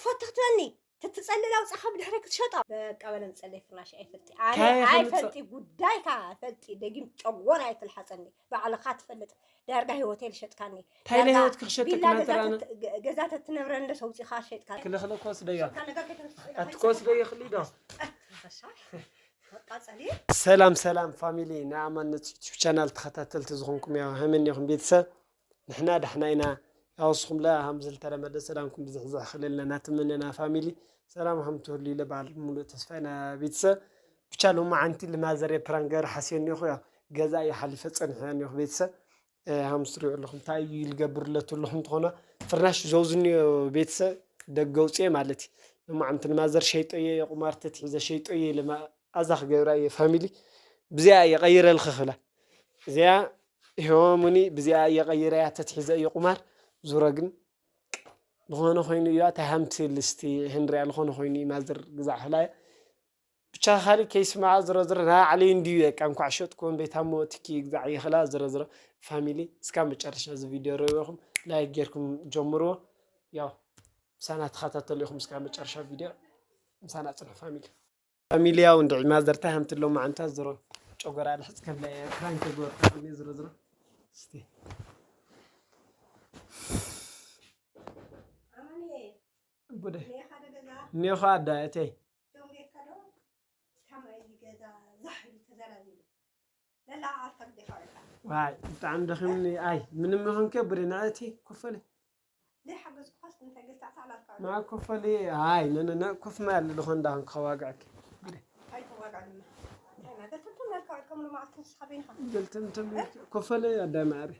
ኮተኽትበኒ። ትትጸልእ ኣውጻኻ ብድሕሪ ክትሸጦ። በቃ በለ ምጸለይ ፍርናሽ ኣይፈልጢ። ኣነ ኣይፈልጢ ጉዳይካ ፈልጢ። ደጊም ጨጎራ ኣይትልሓጸኒ። ባዕልኻ ትፈልጥ። ዳርጋ ህይወተይ ልሸጥካኒ። እንታይ ናይ ህይወት ክሸጥክ ናተራነ? ገዛ ተትነብረ እንደ ሰውጺኻ ሸጥካ። ክልኽለ ኮስደያ። ኣቲ ኮስደየ ክሊዶ። ሰላም ሰላም ፋሚሊ ናይ ኣማነት ዩቲዩብ ቻናል ተኸታተልቲ ዝኾንኩም ያው ሃመን ኢኹም ቤተሰብ። ንሕና ዳሕና ኢና። ያው እስኹም ለ ሃም ዝተለመደ ሰላምኩም ብዝሕዝሕ ክልልና ትምንና ፋሚሊ። ሰላም ሃም ትህሉ ኢለ በዓል ሙሉእ ተስፋ ኢና ቤተሰብ። ብቻ ሎማዓንቲ ልማዘር ፕራንክ ገር ሓስዮ እኒኹ ያው ገዛ እየ ሓሊፈ ጸኒሐ እኒኹ ቤተሰብ። ሃምስትሪኦ ኣለኹም እንታይ እዩ ልገብር ለቱ ኣለኹም ትኾና ፍርናሽ ዘውዝኒዮ ቤተሰብ ደገ ውፅኤ ማለት እዩ። ሎማዓንቲ ልማዘር ሸይጦየ የቁማር ተትሒዘ ሸይጦየ ኢለ ኣዛ ክገብራ እየ ፋሚሊ። ብዚኣ እየ ቀይረልኺ ክብላ እዚኣ ይሆሙኒ ብዚኣ እየ ቀይረያ ተትሒዘ እየ ቁማር። ዙረ ግን ዝኾነ ኮይኑ እያ እንታይ ሃምቲ ልስቲ ህንሪያ ዝኾነ ኮይኑ እዩ ማዘር ግዛዕ ህላየ። ብቻ ካሊእ ከይስማዓ ዝሮ ዝሮ ናይ ዓለይ እንድዩ በቃ እንኳዕ ሸጥኩ እምበይታ እሞ ትኪ ግዛዕ ይኽላ ዝሮ ዝሮ ፋሚሊ እስካብ መጨረሻ እዚ ቪድዮ ረእይኹም ላይክ ጌርኩም ጀምርዎ። ያው ምሳና ተኸታተሉ ኢኹም እስካብ መጨረሻ ቪድዮ ምሳና ጽንሑ ፋሚሊ። ፋሚሊ ያው እንድዒ ማዘር ታይ ሃምቲ ሎማዓንቲ ዝሮ ጨጎራ ልሕጽ ከብላ እየ ፕራንክ ገበርኩ ዝሮ ዝሮ እስቲ ቡደ እኒኻ ኣዳ እተይ ዋይ ብጣዕሚ ደኺምኒ ኣይ ምንም ይኹንከ ቡደ ንዕቲ ኮፈለ ዘይሓገዝኩኻስ እንታይ ገልታዕታ ኣላልካ ንዓ ኮፈለ ኣይ ነነነ ኮፍ ማል ዝኾን ዳኹን ክኸዋግዐኪ ቡደ ኣይተዋጋዕኒ ገልትምትም ያልካ ከምሉ መዓልቲ ንስኻ በይንኻ ገልትምትም ኮፈለ ኣዳይ ማዕረ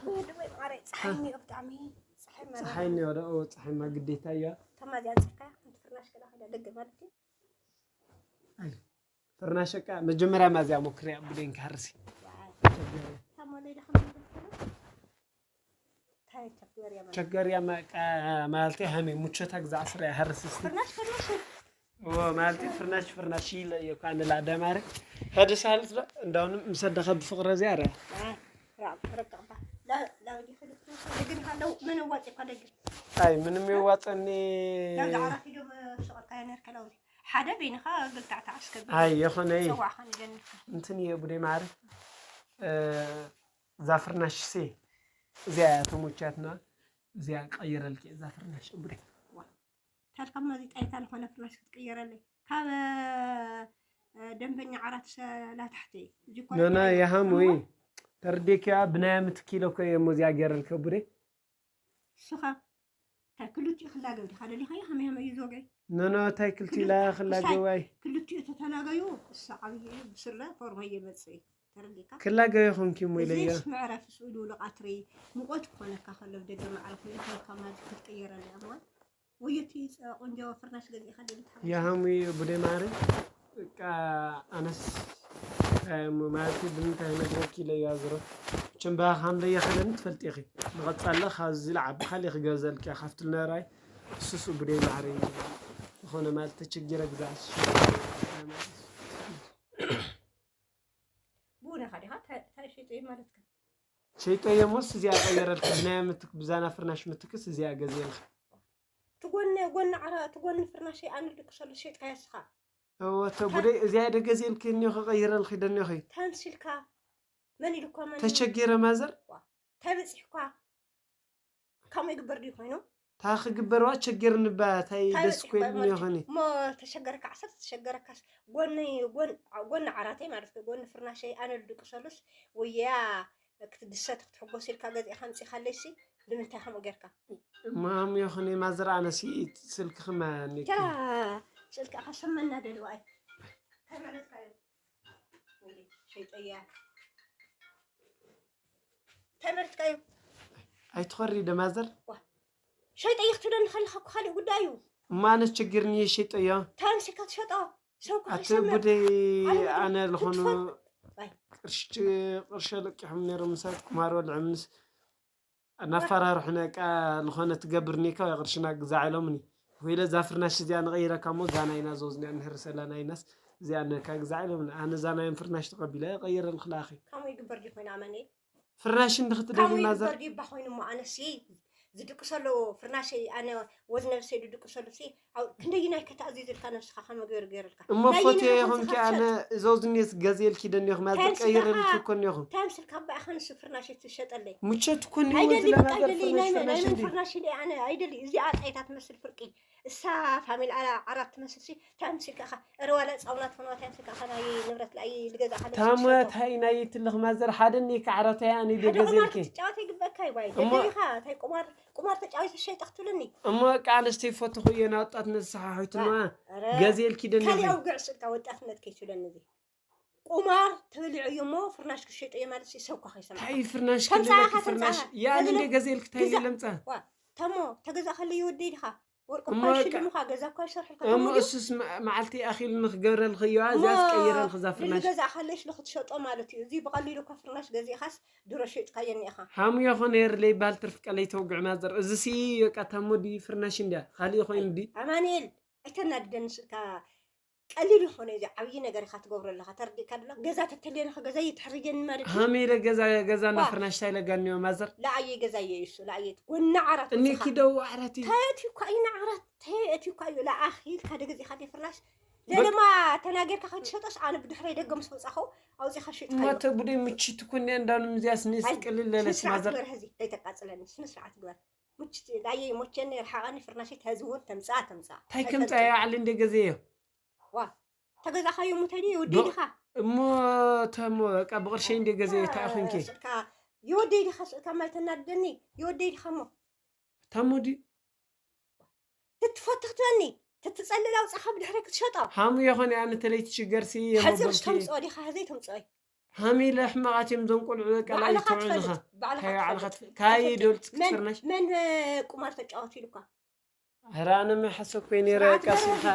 ወዲ ወይ ማዕረ ፀሓይ እኒኦ ብጣዕሚ ፀሓይ ማዕረ ፀሓይ እኒኦ ዶ ፀሓይማ ግዴታ እያ ተማዚያ ፅርካ ፍርናሽ ገላ ከዳ ደገ ማለት እዩ ፍርናሽ በቃ መጀመርያ ማዚያ ሞክርያ ቡደን ክሃርሲ ቸገርያ ማለተ ሃመ ሙቸታ ግዛዕ ስርያ ሃርሲ ማለተ ፍርናሽ ፍርናሽ ኢለ እየ እኳ ንላ ደማረ ሀደ ሳልት ዶ እንዳውንም ምሰደኸ ብፍቅረ እዚያ ርያ ኣይ ምንም የዋፀኒ ሓደ በይንኻ ግልታዕታ ኣስከብ ኣይ የኾነ እዩ። ሰዋዕኻ ንገኒ እንትን እየ ቡደይ ማዕረ እዛ ፍርናሽ ሲ እዚኣ እያ ተሞቻትና እዚኣ ቀይረልኪ እዛ ፍርናሽ ቡደይ ታልካ ማዚ ጣይታ ዝኾነ ፍርናሽ ክትቅየረለይ ካብ ደንበኛ ዓራት ሰላታሕቲ ነና የሃም ወይ ተርዴኪያ ብናያ ምትኪሎ ኮ እየ ሞዚያ ገይረልከ ቡደይ ስኻ እንታይ ክልቲኡ ክላገብ ዲኻ ደሊኻዮ? ሃመይ ሃመይ እዩ ዞገይ። ኖኖ እንታይ ክልቲኡ ላ ክላገብ ኣይ። ክልቲኡ ተተላገዩ እሳ ዓብዪ እዩ ብስረ ፎርሞ እየመጽእ እዩ። ተረዲእካ? ክላገብ ይኹንኪ እሞ ኢለያ። እዚስ መዕረፊ ስእሉ ልቓትሪ ሙቐት ክኾነካ ከሎ ብደገ መዕረፊ እንታይ ካብ ማዚ ክትቅየረለይ እሞ ወየቲ ቆንጆ ፍርናሽ ገዚእካ ደሊካ ሓገዝ። ያሃሙ ቡዴ ማሪ በቃ ኣነስ ማለት ብምንታይ ነግረኪ ኢለ እያ ዝሮ ችምባ ካምለ የኸለን ትፈልጢ ኢኺ ንቐጻለ ካብዚ ዝለዓቢ ካሊእ ክገዘልኪ እያ ካብቲ ልነራይ እሱስ ቡዴ ማሪ ዝኾነ ማለት ተቸጊረ ግዛዕ ብኡ ነኻ ዲኻ ታይ ሸይጠይ ማለትካ ሸይጠየ እሞስ እዚኣ ቀየረልኪ ብናያ ምትክ ብዛና ፍርናሽ ምትክስ እዚኣ ገዝየልካ ትጎኒ ጎኒ ዓራ ትጎኒ ፍርናሸይ ኣነ ድቅሰሉ ሸይጥካያ ስኻ እወ ተጉደይ እዚኣ ደገዝየልኪ እኒኦ ክቀይረልኪ ደኒኺ ታንሲልካ መን ኢልኳ መን ተቸጊረ ማዘር ተበፂሕኳ ከምኡ ይግበር ድዩ ኮይኑ ታ ክግበርዋ ቸጊርኒ ባ ታይ ደስ ኮይልኒ ይኾኒ እሞ ተሸገረካ ዓሰርተ ተሸገረካስ ጎኒ ጎን ጎኒ ዓራተይ ማለት እዩ ጎኒ ፍርናሸይ ኣነ ድቅሰሉስ ወያ ክትድሰት ክትሕጎስ ኢልካ ገዚእካ ኣምፂኻለይሲ ንምንታይ ከምኡ ጌርካ ማም ይኹን ማዝራ ኣነሲ ስልክኺ ማኒ ጀራ ስልክኻ ሰመና ደልዋይ ተመለስካ ሸይጠያ ተመልካዩ ኣይትኸሪ ደማዘር ሸይጠይ ክትብለኒ ከለኻ እኮ ካሊእ ጉዳይ እዩ እማ ኣነስ ችግርኒ እየ ሸይጠዮ ታንሲካ ትሸጦ ሰብ ኣቲ ጉደይ ኣነ ዝኾኑ ቅርሺ ለቂሖም ነይሮም ምሳት ኩማር በልዐምንስ እናፈራርሑና እቃ ዝኾነ ትገብርኒ እካ ወይ ቅርሽና ግዛዕ ኢሎምኒ ወይለ እዛ ፍርናሽ እዚኣ ንቐይረካ እሞ እዛ ናይና ዘወዝኒያ ንህርሰላ ናይናስ እዚኣ ነካ ግዛዕ ኢሎምኒ ኣነ እዛ ናዮም ፍርናሽ ተቐቢለ ቀይረ ልኽላኺ ከምኡ ይግበር ድዩ ኮይና ኣመኒ ፍርናሽ እንዲ ክትደሊ ከምኡ ማዘር ይግበር ድዩ እባ ኮይኑ እሞ ኣነሲ ዝድቅሰሉ ፍርናሸይ ኣነ ወዝ ነብሰይ ዝድቅሰሉ ሲ፣ ኣብ ክንደይናይ ከተኣዚዝልካ ነብስኻ ከመ ገይሩ ገይሩልካ። እሞ ናይ ፎቴ ይነኻ ይኹንኪ ዝኻ ኣነ ትሸጥ። እዞዝኒስ ገዜልኪ ደኒኹ ማዘር ታይም ቀይረልኪ ስልካ እኮ እኒኹ ታይም ስልካ ኣባይ ኸንሱ ፍርናሸይ ትሸጠለይ። ምቸት እኮ እኒኹ ኣይደሊ ዝለ በቃ ማዘር ኣይደሊ ናይ ፍርናሽ መን ናይ ፍርናሽ መን እንዲ ፍርናሽ እንዲ ኣነ ኣይደሊ። እዚኣ ጣይታ ትመስል ፍርቂ እሳ ፋሚል ኣላ ዓራት ትመስል ሲ ታይም ስልካ ኻ እረ ዋላ ጻውና ትኾን ታይም ስልካ ኻ ናይ ንብረት ላይ ልገዛ ሓደ ታሞ ታይ ናይ ትልኽ ማዘር ሓደ እኒካ ዓራተይ ኣነ ደ ሓደ ቁማር ገዜልኪ ክትጫወት ይግበካ እዩ ባይ እሞ ደደቢኻ እንታይ ቁማር ቁማር ተጫዊት ሸይጠ ክትብለኒ። እሞ ደቂ ኣንስትዮ ይፈትኹ እየ ናወጣት ነዝሰሓሑትማ ኧረ ገዜልኪ ደኒኹ ካልእ ኣውግዕ ስልካ ወጣትነት ከይትብለኒ እዚ ቁማር ተበሊዑ እዩ እሞ ፍርናሽ ክሸይጠ እየ ማለት ሲ ሰብኳ ከይሰምዐ ታይ ፍርናሽ ከምፃኻ ክለኪ ፍርናሽ ከምፃኻ ያለ ከዝለ እንደ ገዜልኪ ታይ ግዛ ለምፃ ዋ ተሞ ተገዛእከለይ ይወደይ ድኻ ወርቂ እሞ እኳ በቃ- ይሽልሙኻ ገዛ እኳ ይሰርሕልካ እሞ ተሞ ድዩ እሱስ መ- መዓልቲ ኣኺሉ ንክገብረልኽዮ እሞ እዚኣ ዝቀይረልክ እዛ ድሊ ፍርናሽ ገዛእከለይ ሽሎ ክትሸጦ ማለት እዩ። እዚ ብቐሊሉ እኳ ፍርናሽ ገዚእኻስ ድሮ ሸይጥካዮ እኒኢኻ። ሃሙ ይኹን የር ለይባል ትርፍ ቀለይ ተውግዕ ማዘር እዚ ሲ በቃ ታሞ ድዩ ፍርናሽ እንድያ ካሊእ ኮይኑ ድዩ ኣማንኤል ኣይተናድደኒ ስልካ ቀሊል ይኾነ እዚ ዓብዪ ነገር ኢኻ ትገብሮ ኣለኻ። ተረዲእካ ደሎ ገዛ ተተልየኒ ኸ ገዛ ይትሕርጀኒ ማለት እዩ። ሃሚለ ገዛ ገዛ እና ዋ። ፍርናሽ ታይ ለጋኒዮ ማዘር ለኣየ ገዛ እየ ይሱ ለኣየ ጎና ዓራት እኒ ወፂኻ ኪደው ዓራት እዩ ተየትዩ እኳ እዩ ንዓራት ተየትዩ እኳ እዩ ለኣኺ ኢልካ ደገ እዚኻ ደ ፍርናሽ ለለማ ተናጌርካ ከይትሸጦስ ኣነ ብድሕረይ ደገ ምስ ወፃኹ ኣውፂኻ ሽጥካዮ። ማተ ቡደይ ምችት ኩኒ እንዳውንም እዚያስ ኒስ ኣይ፣ ቅልል ለለስ ስነስርዓት ማዘር ግበር ሀዚ ከይተቃፅለኒ ስነስርዓት ግበር። ሙችት ላየ ሞቸኒ ርሓቐኒ ፍርናሸት ሀዚ እውን ተምፃ ተምፃ ታይ ከምፃ ያዕሊ እንደ ገዜ እዮ ዋ ተገዛኻዮ ሙተኒ ይወዲ ዶ- ዲኻ እሞ ተሞ በቃ ብቕርሸይ እንደ ገዜ እንታይ ኹንኪ ስልካ ይወደይ ዲኻ ስልካ ማይ ተናድደኒ ይወደይ ዲኻ እሞ ታሞ ድዩ ትትፈትኽትወኒ ትትፀልል ኣውፃኻ ብድሕረይ ክትሸጦ ሃሙ የኾነ ኣነ ተለይቲ ሽገር ሲ ሕፅር የመቦልኪ ዝተምፅኦ ዲኻ ህዘይ ተምፅኦይ ሃሚ ለሕመቓት እዮም ዘንቆልዑ በቃ ባዕልኻ ኣይተውዕልኻ ትፈልጥ ባዕልኻ ካይ ባዕልኻ ትፈልጥ ትፍ- ካይ ኣይፈልጥ። ዶል መን ፍርናሽ መን ቁማር ተጫወት ኢሉካ ኧረ ኣነ መይ ሓሰብኩ ነረ ስርዓት ቀስ ግበር ኢልካ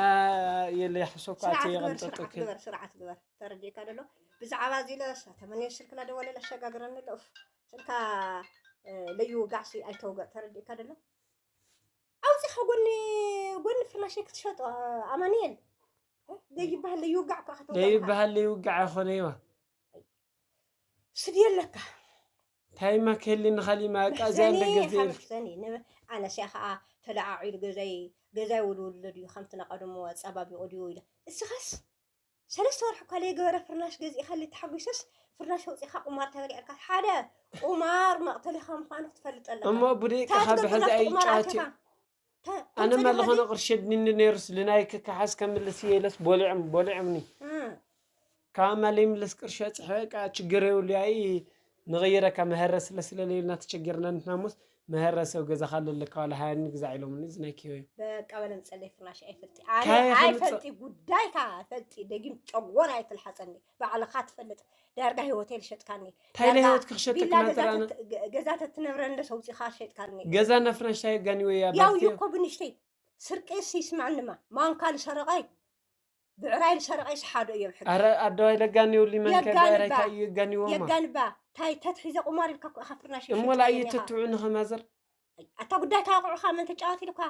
የለ ሓሰብኩ ኣተ ስርዓት ግበር የቐምጠጡ ስርዓት ግበር ስርዓት ግበር ተረዲእካ ደሎ ብዛዕባ እዚ ለስ ተመንዮ ስልክና ደወለ ለሸጋግረኒ ለኡፍ ስልካ ለይውጋዕሲ ኣይተውገዕ ተረዲእካ ደሎ ኣውፂኻ ጎኒ ጎኒ ፍርናሸይ ክትሸጦ ኣማንኤል ዘይበሃል ለይውጋዕ እኳ ክትውጋዕ ኢኻ። ለይበሃል ለይውጋዕ ኣይኾነ ይዋ ስድየለካ ታይማ ክህሊ ንኻሊእ ማቃ እዚኣ መሕዘኒ እንደገዜ ኢኻ መሕዘኒ ንብ- ኣነስያ ከዓ ተለዓዒሉ ገዛይ ገዛይ ውልውሎ ድዩ ከምቲ ናቀደሞ ኣፀባቢቑ ድዩ ኢለ እስኻስ ሰለስተ ወርሒ እኳ ለይገበረ ፍርናሽ ገዚእኻለይ ተሓጒሰስ ፍርናሽ ኣውፂኻ ቁማር ተበሊዐልካ ሓደ ቁማር መቕተሊኻ ምዃኑ ክትፈልጥ ኣለካ እሞ ብደቂኻ እንታይ ትገብር ብሕዚ ናብቲ ቁማር ኣይጫወት ኣቲኻ ኣነ ማለኾነ ቅርሸ ድኒ ነይሩስ ልናይ ክከሓስ ከምልስ የለስ ቦሊዖም ቦሊዖምኒ ካብ ማለይ ምለስ ቅርሸ ፅሕቃ ችግር የብሉ ኣይ ንغيረካ መሀረ ስለ ስለለየልና ተቸገርና ንሕና ሞስ መሀረ ሰብ ገዛኻ ኣለካ ዋላ ሃያ ንግዛዕ ኢሎምኒ እዚ ናይ ኪዮ እዩ በቃ በለ ምፀለይ ፍርናሽ ኣይፈልጢ ኣነ ካይ ከምፀ- ኣይፈልጢ ጉዳይካ ፈልጢ ደጊም ጨጎን ኣይትልሓፀኒ ባዕልኻ ትፈልጥ ዳርጋ ሆቴል ሸጥካኒ እንታይ ናይ ዳርጋ ህይወት ክሸጠክ ቪላ ናተር ገዛ ኣነ ተት- ገ- ገዛ ተትነብረኒ ደስ ኣውፂኻ ሸጥካኒ ገዛ ናፍናሽ ታየጋኒ ወይ ያው ኣባርቲ ይኮ ብንሽተይ ስርቂ ይስማዕንማ ማንካ ዝሰረቐይ ብዕራይ ዝሰረቐይ ስሓዶ እዮም ሕጊ ኣረ ኣደዋይ ለጋኒ ውሊ መንከ የጋንባ። ባይራይታ እዩ የጋኒዎማ የጋንባ ታይ ተትሒዘ ቁማር ኢልካ እኮ ኢኻ ፍርናሽ እሞ ላየ ሸጥካኒ ኢኻ። ተትዑ ንኸማዘር ኣታ ጉዳይ ካቁዕኻ መን ተጫወት ኢልኳ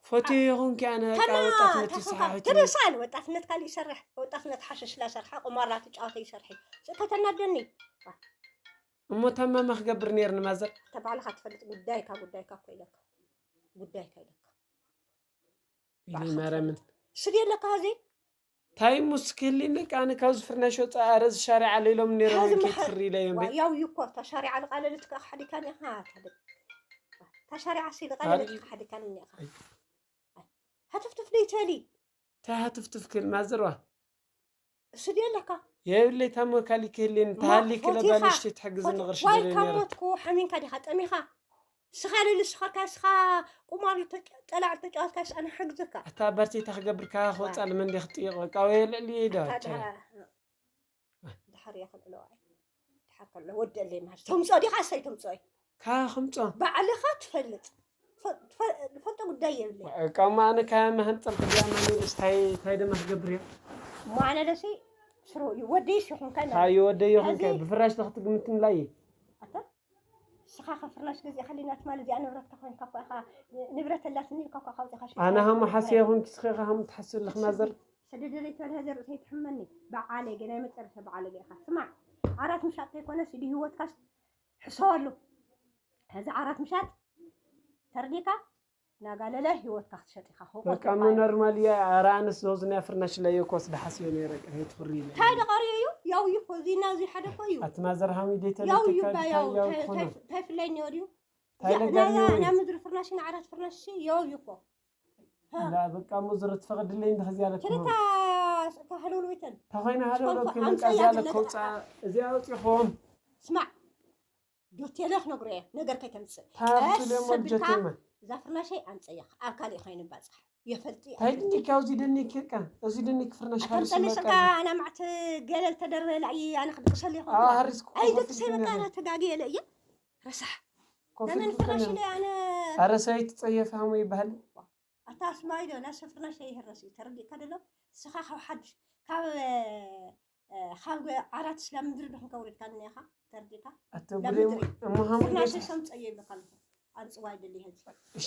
ፎቲ ይኹንኪ ኣነ በቃ ተማ ወጣትነት ተኹንካ ይሰሓሑት ትደሳን ወጣትነት ካሊእ ይሰርሕ ወጣትነት ሓሸሽ ላሰርሐ ቁማር ላትጫወተ ይሰርሒ ከተናደኒ እሞ ተማማ ክገብር ነይርኒ ማዘር ተባዕልካ ትፈልጥ ጉዳይካ ጉዳይካ እኮ ኢለካ ጉዳይካ ኢለካ ኢሉ ማርያምን ስድ የለካ እዚ ታይ ሙስ ክህሊ ንቃ ኣነ ካብዚ ፍርናሽ ወፃ ኣረ ዝሻሪዓ ሌሎም ነይሮም ሕዚ እንኬ ምሕር- ትኽሪ ኢለዮም ዋ፣ ቤት ያው ይኮ ተሻሪዓ ልቃለልት ከኣ ሓዲካኒ ኢኻ ተብል ተሻሪዓ ሲ ልቃለልት ኣሪ- ኢኻ ሓዲካኒ ኢኻ ሃተፍትፍ ደይትበሊ ታይ ሃትፍትፍ ክል ማዘርዋ እሱ ድየለካ የብለይ ታሞ ካሊ ክህልን ተሃሊ ክለባ ንሽቲ ትሕግዝ ንቕርሺ ዋይ ደለ ካብ ነይረ ሞትኩ ሓሚንካ ዲኻ ጠሚኻ ስኻ ልልስኸካ ስኻ ቁማር ጠላዕ ተጫወትካ ስኣነ ሓግዘካ ኣታ ባርቴታ ክገብር ካኻ ክወፃ ልመን ዲ ክጥይቕ በቃ ወይ ልዕሊ ይዳ ድሓር የኽልዕሎ ድሓር ከሎ ወደለይ ማለት ተምፆ ዲኻ ሰይ ተምፆ ካኻ ክምፆ ባዕልኻ ትፈልጥ ትፈ- ትፈ- ዝፈልጦ ጉዳይ የብለይ ቀማ ኣነ ካያ መሃንፀል ክብላ ማኒ እንታይ እንታይ ደማ ክገብር እየ ማነለሲ ስሩ ወደይስ ይኹንካ ካዩ ወደይ ይኹንከ ሕዚ- ብፍራሽ ተክትግምት ንላይ ኣታ ስኻ ከፍርናሽ ገዚእካ ሊናት ማለት እዚኣ ንብረትካ ኮይንካ እኳ ኢኻ ንብረት ኣላትኒ ኢልካ እኳ ካውፅኻ ሽጣ ኣነ ሃሙ ኢኻ ሓስየ ይኹንኪ ስኺ ኢኻ ሃሙ ትሓስብልኽ ማዘር ሰደደለይ ተባለ ዘርኢ ሰይትሕመኒ በዓለ ገናይ መጨረሻ በዓለ ገይኻ ስማዕ ዓራት ምሻጥ ከይኮነ ስዲ ህይወትካስ ሕሰበሉ ሕዚ ዓራት ምሻጥ ተርዲካ ናጋለለ ህይወትካ ክትሸጥ ኢኻ። በቃ ኖርማል እያ። ኧረ ኣነስ ዞዝ ናይ ፍርናሽ ላይ እኮ ስደሓስዮ ነይረ ቅድሚ ትፍሪ ኢለ። እንታይ ደቐርዮ እዩ? ያው እዩ እኮ፣ እዚ እና እዚ ሓደ እኮ እዩ። ኣቲ ማዘር ሃሚ ዴተ ያው እዩ ለካ ባ፣ ያው ያው እንታይ- ኮነ እንታይ- እንታይ ፍለኒ ወዲዩ? እንታይ እዚኣ ነገር እና- ነው? እና ምድሪ ፍርናሽ ንዓራት ፍርናሽ ሲ ያው እዩ እኮ። ላ በቃ ሙዝር ትፈቅድለይ እንደ ከዚያ ለካ ክልተ ጽካ ህልውልዊተን ተኾይነ ሃለውሎ ስፖንኮ ክልቃ ኣምፀያ እዚያ ዝብለካ ለከውፃ እዚኣ ኣውፂኹም ስማዕ፣ ዶቴለ ክነግሮ እየ፣ ነገር ከይተምፅእ። ታብቲ ቀስ ለሞ ብልካ ልጀቴማ እዛ ፍርናሸይ ኣምፀያ፣ ኣብ ካሊእ ከይንባፅሕ። የፈልጢ ታይ ድኒክ ያው እዚ ድኒክ ቃ እዚ ድኒክ ፍርናሽ ሃሪስ ኣተምፀሊ መቃ ስንካ ኣና ማዕት ገለል ተደርበ ላዕሊ ኣነ ክድቅሰሉ ይኹን ኣሃሪስ ኣይደቅሰይ በቃ ኣነ ተጋግየ ኢለ እየ። ረሳሕ ኮፊ ለምን ፍርናሽ ኢለ ኣነ ኣረ ሰበይቲ ፀየፍ ሃሙ ይበሃል ኣታ ስማይ ዶ ናሰ ፍርናሽ ኣይህረስ እዩ፣ ተረዲእካ ደሎ? ንስኻ ካብ ሓድሽ ካብ እ፣ ካብ ዓራት ስላ ምድሪ ዶ ክንከውርድካ እኒኻ? ተረዲእካ? ኣቲ ብሌም እሞ ሃሙ ፍርናሽ ሰምፀዮ ይብለካ ኣለኹ። ኣንፅዋ ይደሊ ህዚ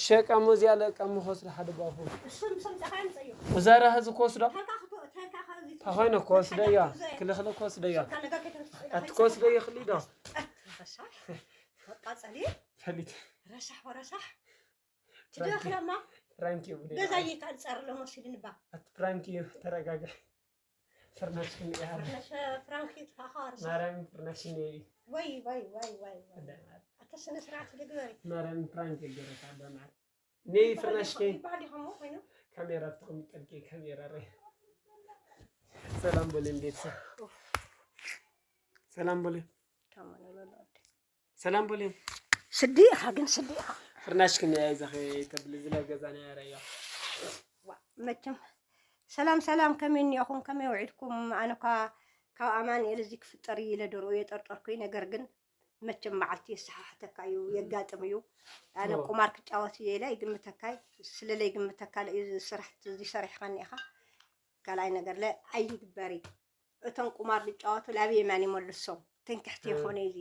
ሸቃ ሞ እዚኣ ለቃ ሞ ከስዶ ሓደ ባፉ እሱ ምሰምፀኻ ኣምፀዮ። ወዛራ ህዚ ከወስዶ ተንካ ክቶ- ተንካ ከዚ ተኾይነ ከወስደያ ክልኽለ ከወስደያ ኣቲ ከወስደየ ክሊ ዶ ረሳሕ መቃፀሊ ፈሊት ረሳሕ ወረሳሕ ትደኽለማ ፕራንክ እዩ ብለ ገዛ ይካል ፀርሎ መሲልንባ ኣቲ ፕራንክ እዩ ተረጋጋ ፍርናሽ ክንያ ፍራንክ ይጥፋኻ ረሳሕ ማርያም ፍርናሽ ክንያ እዩ ወይ ወይ ወይ ወይ ወይ ኣተ ስነ ስርዓት ልግበሪ ማርያም ፕራንክ ይገረካ ኣለና ነይ ፍርናሽ ከይ ይባል ይኸሞ ኮይኑ ካሜራ ተቐሚጠልኪ ካሜራ ረ ሰላም በሉ እንዴት ሰላም በሉ ተመለለለ ሰላም በሉ ስዲ ኢኻ ግን ስዲ ኢኻ ፍርናሽ ክንያ እዩ ዘኸ ተብል ዝለ ገዛ ናይ ኣረያ መቸም ሰላም ሰላም፣ ከመይ እኒኦኹም? ከመይ ውዒልኩም? ኣነ እኳ ካብ ኣማንኤል እዚ ክፍጠር እዩ ኢለ ዶ ርእዮ የጠርጠርኩ እዩ። ነገር ግን መቸም መዓልቲ የሰሓሕተካ እዩ፣ የጋጥም እዩ። ኣነ ኦ። ቁማር ክጫወት እየ ኢለ ይግምተካ እዩ። ስለ ለይግምተካ ለ እዩ ዝስራሕ እዚ ሰሪሕኻኒ ኢኻ። ካልኣይ ነገር ለ ኣይግበር እዩ። እቶም ቁማር ዝጫወቱ ላብ የማን ይመልሶም። ትንክሕቲ እ። ይኾነ እዚ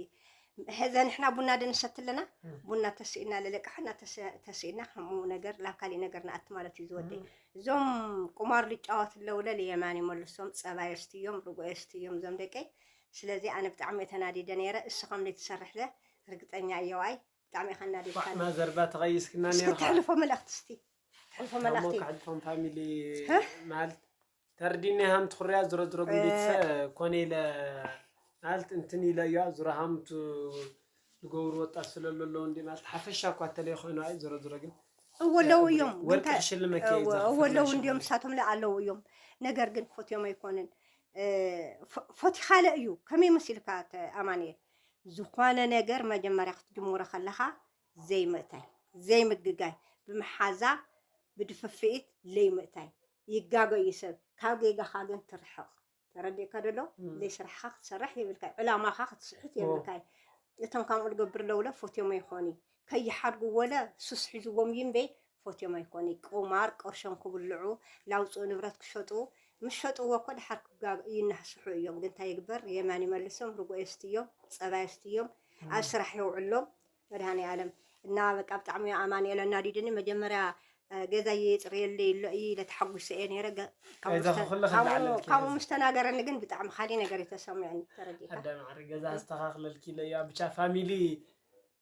ሕዘ ንሕና ቡና ድንሰት ኣለና እ። ቡና ተስኢና ለለቃሕና ተስ- ተስኢና ከምኡ ነገር ላብ ካሊእ ነገር ንኣት ማለት እዩ ዝወደይ እ። እዞም ቁማር ዝጫወት ኣለውለ ልየማን ይመልሶም ጸባይ ኣስትዮም ርጉእ ኣስትዮም እዞም ደቀይ ስለዚ ኣነ ብጣዕሚ እየ ተናዲደ ነይረ እሱ ከም ዘይትሰርሕለ ርግጠኛ እየዋይ ብጣዕሚ እየ ከናዲድካ ኳዕ ማዘርባ ተቐይስክና እስኪ ነርካ ትሕልፎ መልእኽቲ እስቲ ትሕልፎ እሞ መልእኽቲ ካዕልፎም ፋሚሊ እ? ማለት ተርዲኒ ሃም ትኹርያ ዝሮ ዝሮ ግን ቤተሰብ ኮነ ኢለ ማለት እንትን ኢለ እያ ዝሮ ሃምቱ ዝገብሩ ወጣት ስለሎ ኣለዉ እንዲ ማለት ሓፈሻ እኳ ተለይ ኮይኑ ኣይ ዝሮ ዝሮ ግን እወ ኣለዉ እዮም ወርቂ ግን ክሽልመኪ እየ እወ ዝኣኽል ኣለዉ ናይ እንዲዮም ሽልማት። ንሳቶም ለ ኣለዉ እዮም ነገር ግን ፈትዮም ኣይኮንን እ፣ ፈ- ፈቲኻለ እዩ ከመይ መሲልካ ተ- ኣማንኤል ዝኾነ ነገር መጀመርያ ክትጅምሮ ከለኻ ዘይምእታይ ዘይምግጋይ ብምሓዛ ብድፍፍኢት ለይምእታይ ይጋገ እዩ ሰብ ካብ ጌጋኻ ግን ትርሕቕ ተረዲእካ ደሎ እም። ዘይስራሕኻ ክትሰርሕ የብልካ ዕላማኻ ክትስሕት ኦ። የብልካ እቶም ከምኡ ዝገብር ለውለ ፎትዮም ኣይኮኒ ከይሓድጉ ወለ ሱስ ሒዝዎም እዩ እምበይ ፎትዮም ኣይኮኒ ቁማር ቅርሾም ክብልዑ ላውፅኡ ንብረት ክሸጡ ምስ ሸጥዎ እኮ ድሓር ክጋብ ይናህስሑ እዮም ግን እንታይ ይግበር የማን ይመልሶም ርጎ የስትዮም ፀባ የስትዮም ኣብ ስራሕ የውዕሎም መድሃኒ ኣለም እና በቃ ብጣዕሚ ኣማንኤል ኣናዲድኒ መጀመርያ ገዛ የፅርየለይ ኣሎ እዩ ኢለ ተሓጒሰ እየ ነይረ ገ- ካብኡ ገዛ ምስተ- ኩሉ ካብኡ- ክበዓል ካብኡ ምስ ተናገረኒ ግን ብጣዕሚ ካሊእ ነገር እዩ ተሰሚዑኒ ተረዲእካ ኣዳም ዓሪ ገዛ ኣስተኻኽለልኪ ኢለ እያ ብቻ ፋሚሊ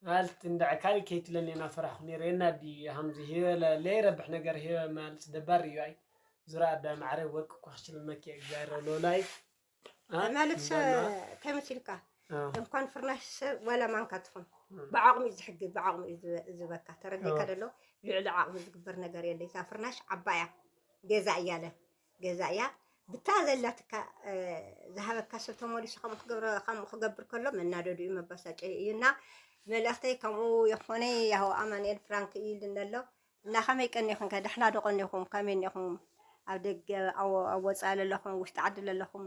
ማለት እንደ ዓካል ከይትለኒ ናፈራኹ ነይረ የናዲ ሃምዚ ህበለ ለይረብሕ ነገር ህበ ማለት ደባር እዩ ኣይ ዙራ ኣዳም ዓረ ወርቂ እኳ ክሽልመኪ እግዚኣብሔር ሎላይ ማለት ከመሲልካ እንኳን ፍርናሽ ሰብ ዋላ ማንካ ትኹን እም። ብዓቕሚ እዩ ዝሕግዝ ብዓቕሚ እዩ ዝበ- ዝበካ ተረዲእካ እም። ደሎ ልዕሊ ዓቕሚ ዝግበር ነገር የለ እዛ ፍርናሽ ዓባያ ገዛ እያለ ገዛ እያ ብታ ዘላትካ እ፣ ዝሃበካ ሰብ ተመሊሱ ከምኡ ክገብረ- ከምኡ ክገብር ከሎ መናደዱ እዩ መባሳጨ እዩ እና መልእኽተይ ከምኡ የኾነ ያሆ ኣማንኤል ፍራንክ እዩ ኢልና ኣሎ እና ከመይ ቀኒኹም ከ ደሕና ዶ ቀኒኹም ከመይ እኒኹም ኣብ ደገ ኣብ ኣብ ወፃኢ ዘለኹም ውሽጢ ዓዲ ዘለኹም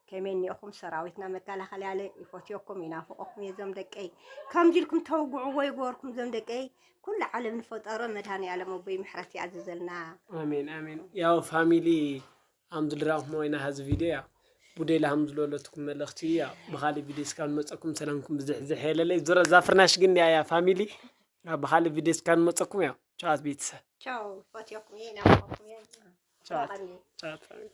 ከመይ እኒኹም ሰራዊትና መከላኸልያ ለ ይፈትየኩም ይናፍቆኩም እየ ዞም ደቀይ ከምዚ ኢልኩም ተውግዕዎ ይገበርኩም ዞም ደቀይ ኩሉ ዓለም ንፈጠሮ መድሃኒ ኣለም ኣቦይ ምሕረት ይኣዝዘልና ኣሜን ኣሜን ያው ፋሚሊ ሃምዝልራኹም ወይና ሀዚ ቪዲዮ ያ ቡዴላ ሃምዝለለትኩም መልእኽቲ ያ ብኻሊ ቪዲዮ እስካብ ንመፀኩም ሰላምኩም ብዝሕ ዝሕ የለለይ ዙረ ዛፍርናሽ ግን ያ ያ ፋሚሊ ያ ብኻሊ ቪዲዮ እስካብ ንመፀኩም ያ ቻት ቤተሰብ ቻው ፈትየኩም እየ ይናፍቆኩም እየ ቻት ቀኒ ቻት ፋሚሊ